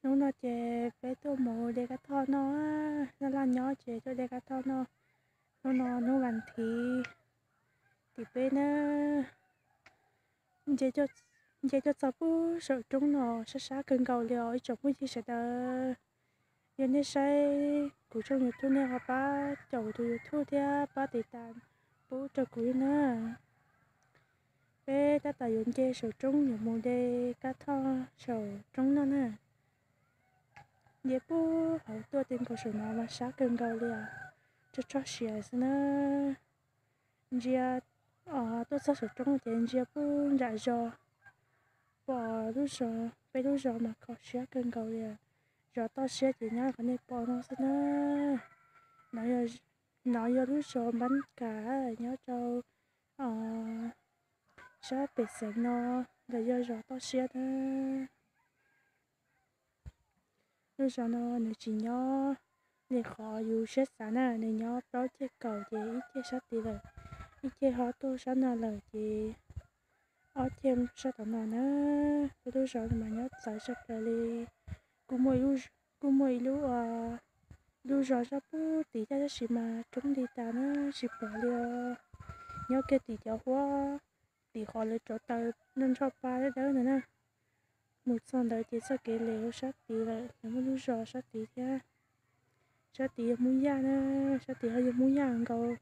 Hnub no ces peb tuaj mus de kab thoj noj, laj laj nyob ces tuaj de kab thoj noj. Hnub no hnub vas thiv tim peb na, nce tuaj txog pub saum roob no sab sab kawg nkaus li os ib tsoom phooj ywg sawv daws. Yog nej saib kuv tshooj YouTube nej ho pab caum kuv tus YouTube thiab pab tiv tas pub rau kuv na. Peb tab tom yuav nce saum roob yuav mus de kab thoj saum roob noj na. Nce pub hauv tuaj tej nkaus saum no mas sab kawg nkaus li os, tso tso siav xwb na. Ntsia tuaj txog saum roob ces ntsia pub nram zos, pom lub zos, peb lub zos mas kho siab kawg nkaus li. Zos toj siab ces nyob qhov nej pom no xwb na. No yog lub zos Npab Kam nyob rau sab pem xeev no, los yog zos toj siab na. Lub zos no nws tsis nyob li qhov yus siab xav na, nws nyob plaub ceg kaum ces ib ceg sab tid lawm, ib ceg ho tuaj sab no lawm ces ob ceg sab tom no na. Peb lub zos mas nyob txawv tshaj plaws li. Kuj muaj ib lub, lub zos sab pub tid thiab tab sis mas roob li tas na, tsis pom li os. Nyob kiag tim cov huab, tim qhov lawv rauv taws nrho pa dawb dawb ntawd na. Mus txog ntawd ces txoj kev lem ua sab tid lawm, lawv muaj lub zos sab tid thiab. Sab tid yog Hmoob Yaj na, sab tid ho yog Hmoob Yaj nkaus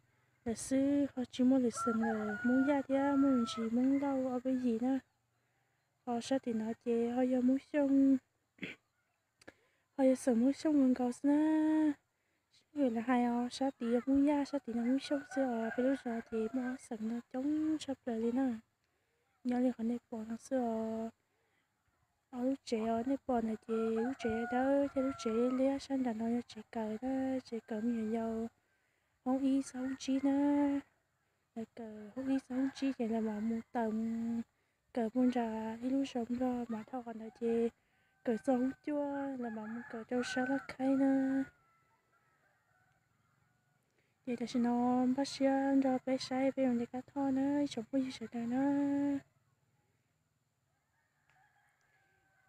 lawm xwb, ho tsis muaj lwm xeem lawm, Hmoob Yaj thiab muaj ntsis Hmoob Lauj ob peb yim na. Ho sab tim no ces ho yog Hmoob Xyooj, ho yog xeem Hmoob Xyooj nkaus xwb na. Sib hwm lawv hais os, sab tid yog Hmoob Yaj, sab tid no Hmoob Xyooj xwb os. Peb lub zos ces muaj ob xeem no coob tshaj plaws li na. Nyob li qhov nej pom no xwb os. Ob lub tsev os, nej pom ntawd ces lub tsev dawb thiab lub tsev liab, sab nram no yog tsev kawm na, tsev kawm me nyuam yaus hoob ib txog hoob tsib na. Lawv kawm hoob ib txog hoob tsib ces lawv mam mus tawm mus kawm mus nram ib lub zos Nplog, mas dhau qhov ntawd ces kawm txog hoob cuaj lawv mam mus kawm rau sab Laj Khaib na. Ces tam sim no npaj siab nrog peb saib peb yuav de kab thoj na ib tsoom phooj ywg sawv daws na.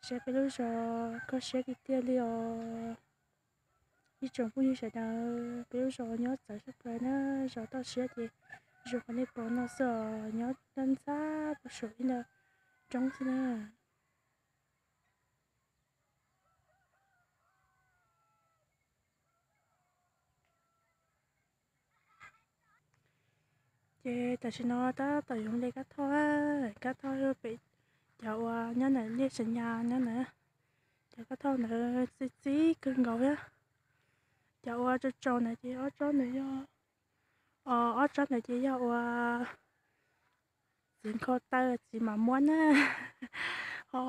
Saib peb lub zos kho siab tiag tiag li os. Ib tsoom phooj ywg sawv daws, peb lub zos nyob txawv tshaj plaws na, zos toj siab ces zoo qhov nej pom no xwb os, nyob ntxab ntxab puag saum ib nta roob xwb na. Ces tam sim no tab tom yuav de kab thoj, kab thoj pem cov uas nyob ntawm ncej Xav Nyas nyob ntawd. Cov kab thoj ntawd txi txiv kawg nkaus thiab. Cov uas tsaus tsaus ntawd ces ob tsob ntawd yog, ob tsob ntawd ces yog uas txiv nkhaus taw txiv mam muab na. Ho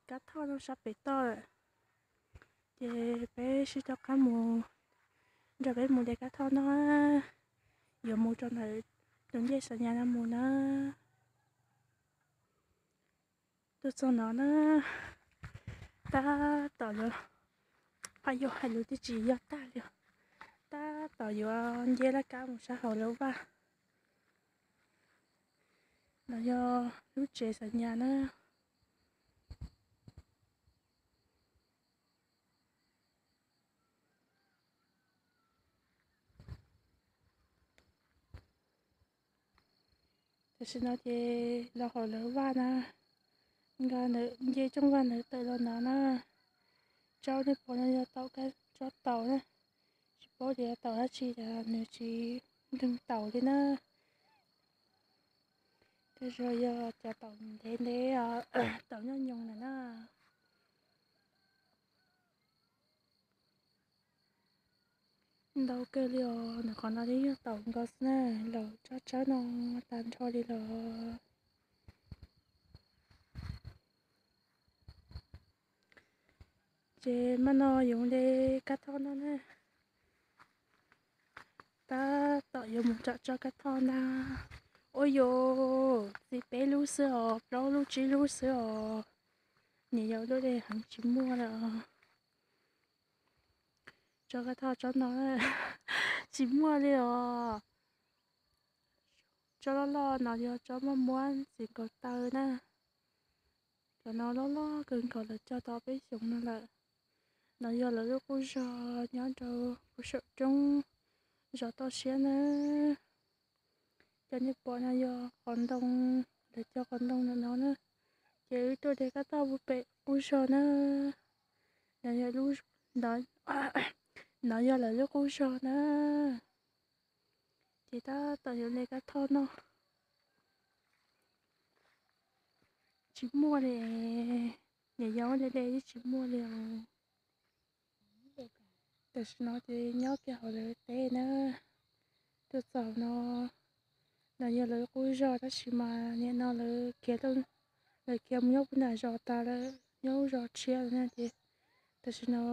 kab thoj no sab pem toj lawm. Ces peb sib coj qab mus, nrog peb mus de kab thoj no, yuav mus rau ntawm tus ncej Xav Nyas no mus na. Tuaj txog no na, tab tom yuav, pab yuav hais lus twb tsis yog tag li, tab tom yuav nce laj kab mus sab hauv lawv vaj. No yog lub tsev Xav Nyas na. Tam sim no ces los hauv lawv vaj na, nqa ntawm nce rooj vag ntawd tawm los no na. Tsob nej pom no yog taum, tsob taum na, tsis paub tias yog taum dab tsi, nws tsis nkeeg taum li na. Tej zaum yog cov taum ntev ntev, taum nyob nyoos ntawm na. Ntau kawg li os, ntawm qhov no twb yog taum nkaus xwb na, laus tsob tsawb no tag nrho li los. Ces mam no yuav de kab thoj no na. Tab tom yuav mus tsom tsob kab thoj ntag. Ua yus txiv peb lub xwb os, plaub lub tsib lub xwb os. Niam yau lub dej heev tsis muaj lawm. Tsob kab thoj tsob no tsis muaj li os. Tsob loj loj no yog tsob muaj muab txiv nkaus taw na. Cov no loj loj kawg nkaus lawv cog tau peb xyoos no lawm. No yog lawv lub qub zog nyob rau puag saum roob zos toj siab na. Cov nej pom no yog qos ntoo, lawv cog qos ntoo ntawm no na. Ces wb tuaj de kab thoj puag pem qub zog na. No yog lub, no yog lawv lub qub zog na. Ces tab tom yuav de kab thoj noj. Tsis muaj li, niam yau de de twb tsis muaj li os. Tam sim no ces nyob kiag hauv lawv teb na. Tuaj txog no, no yog lawv qub zog tab sis mas nim no lawv khiav, lawv khiav mus nyob puag nram zos tas lawm, nyob lub zos tshiab lawm na ces tam sim no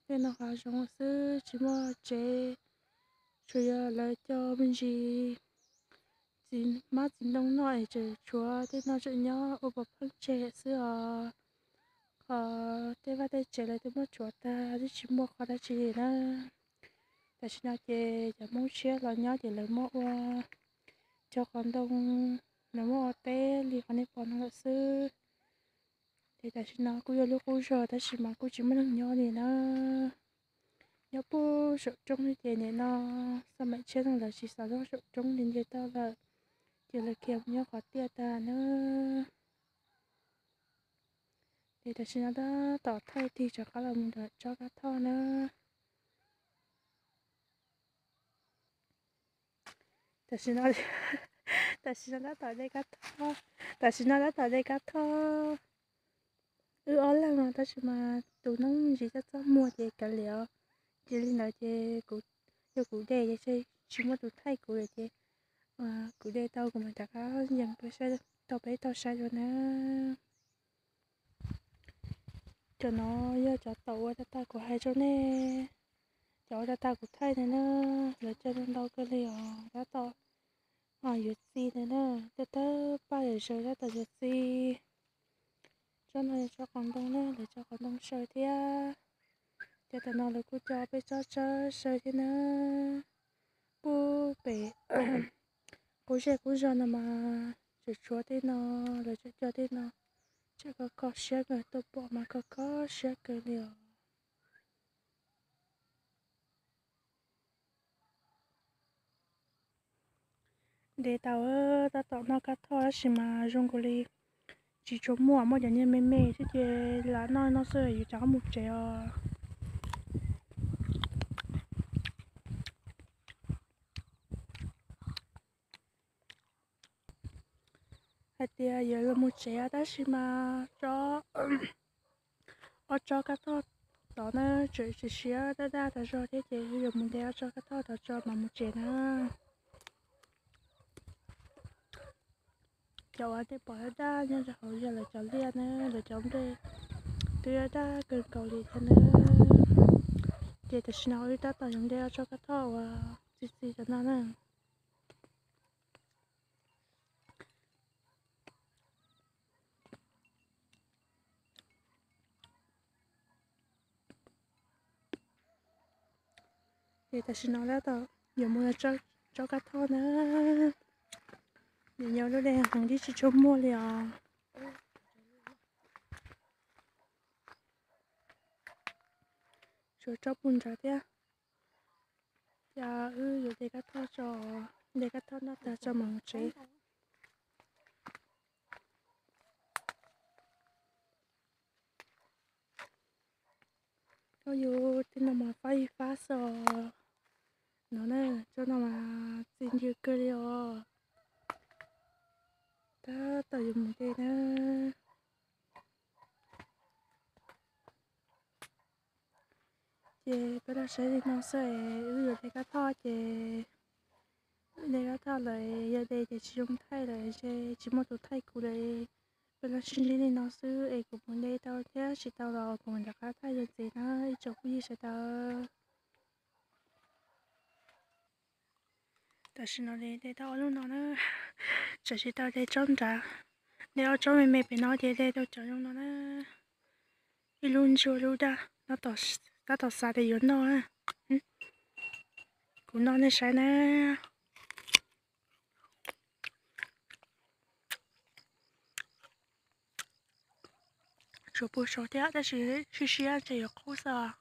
tej no hav zoov xwb tsis muaj tsev, tsuas yog lawv cog me ntsis txiv hmab txiv ntoo noj es tseem tshuav tej no tseem nyob ua pov pheej tseg xwb os. Qhov tej vaj tej tsev lawv twb muab tshuav tag twb tsis muaj qhov dab tsi li na. Tam sim no ces cov Hmoob tshiab los nyob ces lawv muab ua, cog qos ntoo, lawv muab ua teb li qhov nej pom no lawm xwb. Ces tam sim no kuj yog lub qub zog tab sis mas kuj tsis muaj neeg nyob li na. Nyob puag saum roob li ces nim no xab maim tshiab no lawv tsis xav nyob saum roob li nce toj lawm, ces lawv khiav mus nyob qhov tiaj tag na. Ces tam sim no tab tom thaij tig rov qab los mus nram tsob kab thoj na. Tam sim no, tam sim no tab tom de kab thoj, tam sim no tab tom de kab thoj. Wb ob leeg no tab sis mas tus noob ntsis txaj txaj muag ces kav liam, ces li ntawd ces kuv, yog kuv de ces tsis muaj tus thaij kuv lawm ces kuv de tau kuv mam rov qab yees rau peb tau saib dua na. Cov no yog cov taum ua tag tag kuv hais rau nej, cov ua tag tag kuv thaij ntawd na, lawv cog ntau kawg li os. Tab tom yuav txi ntawd na, tej tawg paj yam zawv tab tom yuav txi. Tsob no yog tsob qos ntoo na, lawv cog qos ntoo saw thiab. Cov tam no lawv kuj cog peb tsob tsawb saw thiab na. Puag pem qub zej qub zog no mas tseem tshuav tej no, lawv tseem cog tej no, tseem kho kho siab kawg, tuaj pom mas kho kho siab kawg li os. De tau, tab tom noj kab thoj tab sis mas zoo nkaus li tsis tshua muaj, muaj cov niag me me xwb ces lam noj noj xwb yuav rov qab mus tsev os. Hais tias yuav los mus tsev tab sis mas ob tsob kab thoj tod na tseem siav daj daj tas zog thiab ces yuav mus de ob tsob kab thoj tod tso mas mus tsev na. Cov uas nej pom daj daj nyob rau hauv yog lawv cov liaj na, lawv cov nplej twb daj daj kawg nkaus li thiab na. Ces tam sim no wb tab tom yuav de ob tsob kab thoj uas txi txi cov no na. Ces tam sim no tab tom yuav mus tsob kab thoj na. Nim no lub dej heev tib si tsis tshua muaj li os. Tshuav tsob puag nrad thiab. Ces wb yuav de kab thoj tso, de kab thoj noj tag tso mam mus tsev. Ua yus tej no mas fab ib fab xwb os. No na, tsob no mas txi ncw kawg li os. Tab tom yuav mus de na. Ces peb los saib li no xwb es wb yuav de kab thoj ces, de kab thoj lawm yog de ces tsis zoo thaij lawm ces tsis muaj tus thaij kuv lawm. Peb los sib ntsib li no xwb es kuv mus de tau thiab tsis tau los kuv mam rov qab thaij dua ntxiv na ib tsoom phooj ywg sawv daws. Tam sim no de tau ob lub no na, tseem tsis tau de tsob nrad. De ob tsob me me pem no ces de tau cov zoo no na. Ib lub ntsuag lub daj, tab tom xav tias yuav noj na. Kuv noj nej saib na. Suav puag saud thiab tab sis siab siab ces yuav qub xwb os.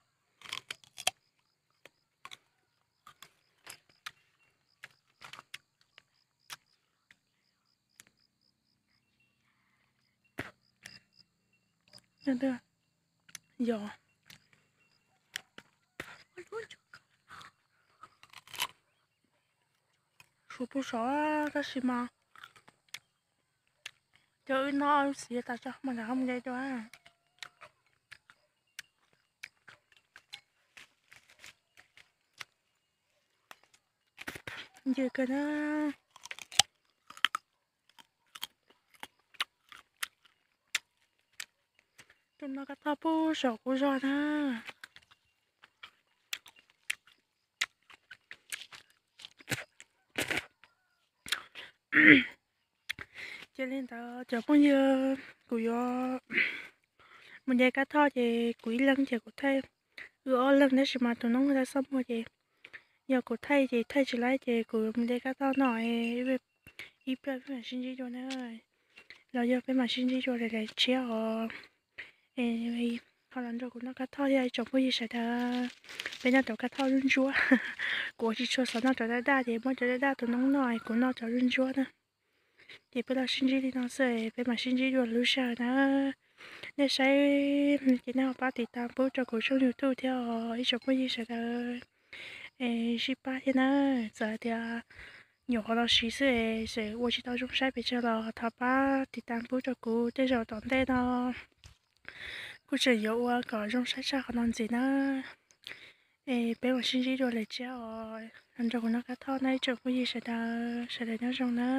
Yog, suav puag saud tab sis mas cov wb noj lub xiv tas tso mas lam mus de dua. Ncw kawg na. Tus no kab thoj puag saum kuv zog na. Ces li ntawd cov phooj ywg, kuv yuav mus de kab thoj ces kuv ib leeg ces kuv thaij, wb ob leeg tab sis mas tus noob tsis tau muaj ces yog kuv thaij ces thaij tsis laib ces kuv mus de kab thoj no, ib pliag peb mam sib ntsib dua na. Los yog peb mam sib ntsib dua lawm daim tshiab os. Ho los nrog kuv noj kab thoj thiab ib tsoom phooj ywg sawv daws. Peb noj tau kab thoj zuj ntsuab. Kuv ua tsis tshua xav noj cov daj daj ces muab cov daj daj tus noob noj, kuv noj cov zuj ntsuab na. Ces peb los sib ntsib li no xwb, peb mam sib ntsib dua lwm lub sij hawm na. Nej saib ces nej ho pab tiv tas pub rau kuv tshooj YouTube thiab os ib tsoom phooj ywg sawv daws. Es sib pab thiab na, txawm hais tias nyuam qhuav los siv xwb es txawm ua tsis tau zoo saib pes tsawg los thov pab tiv tas pub rau kuv, tej zaum tom ntej no kuv tseem yuav ua kom zoo saib tshaj qhov no ntxiv na. Es peb mam sib ntsib dua lwm tshiab os, nrog kuv noj kab thoj na ib tsoom phooj ywg sawv daws, sawv daws nyob zoo na.